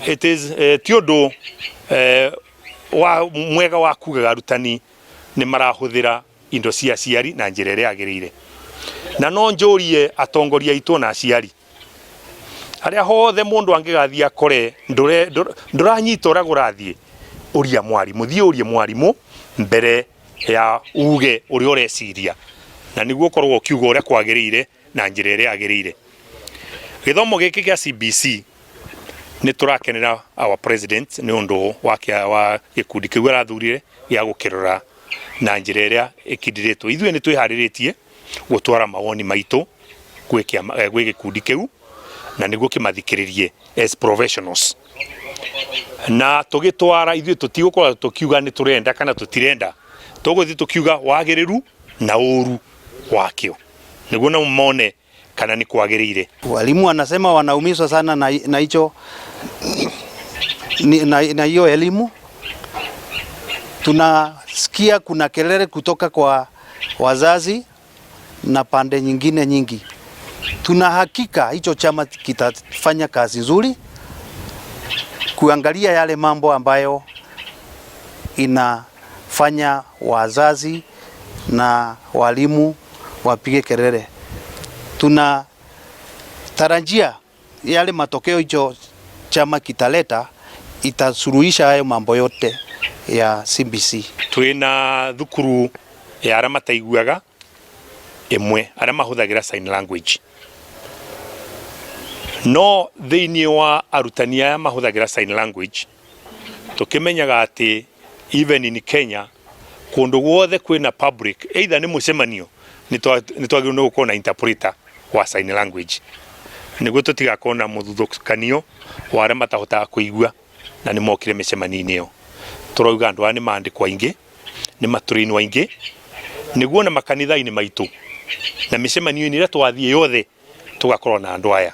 It is ti ũndũ wa mwega wa kugaga arutani nĩ marahũthĩra indo cia aciari na njĩra ĩrĩa yagĩrĩire. Na no njũrie atongoria aitũ na aciari harĩa hothe mũndũ angĩgathiĩ akore ndũranyita ũrĩa kũrathiĩ, ũria mwarimũ, thiĩ ũrie mwarimũ mbere ya uge ũrĩa ũreciria, na nĩguo ũkoragwo ũkiuga ũrĩa kwagĩrĩire na njĩra ĩrĩa yagĩrĩire. Gĩthomo gĩkĩ gĩa CBC nĩ tũrakenera our president nĩ ũndũ wa wa gĩkundi kĩu arathurire gĩa gũkĩrora na njĩra ĩrĩa ĩkindirĩtwo. Ithuĩ nĩ twĩharĩrĩtie gũtwara mawoni maitũ gwĩ kĩama gwĩ gĩkundi kĩu na nĩguo kĩmathikĩrĩrie as professionals. Na tũgĩtwara ithuĩ tũtigũkorwo tũkiuga nĩ tũrenda kana tũtirenda, tũgũthiĩ tũkiuga wagĩrĩru na ũru wakĩo nĩguo nao mone kana nĩ kwagĩrĩire. Walimu wanasema wanaumizwa sana na hicho na hiyo elimu. Tunasikia kuna kelele kutoka kwa wazazi na pande nyingine nyingi. Tuna hakika hicho chama kitafanya kazi nzuri kuangalia yale mambo ambayo inafanya wazazi na walimu wapige kelele. Tunatarajia yale matokeo hicho chama kitaleta itasuluhisha hayo mambo yote ya CBC. Twina thukuru ya arĩa mataiguaga ĩmwe arĩa mahũthagĩra sign language, no thĩinĩ wa arutani aya mahũthagĩra sign language tũkĩmenyaga atĩ even in Kenya kũndũ guothe kwĩna public, either nĩ mũcemanio, nĩ twagĩrĩirwo nĩ gũkorwo na interpreter wa sign language nĩguo tũtigakorwo na mũthutũkanio wa arĩa matahotaga kũigua na nĩ mokire mĩcemanio-inĩ ĩyo. Tũrauga andũ aya nĩ mandĩkwo aingĩ, nĩ matũrainwo aingĩ, nĩguo na makanitha-inĩ maitũ na mĩcemanio-inĩ ĩrĩa twathiĩ yothe tũgakorwo na andũ aya.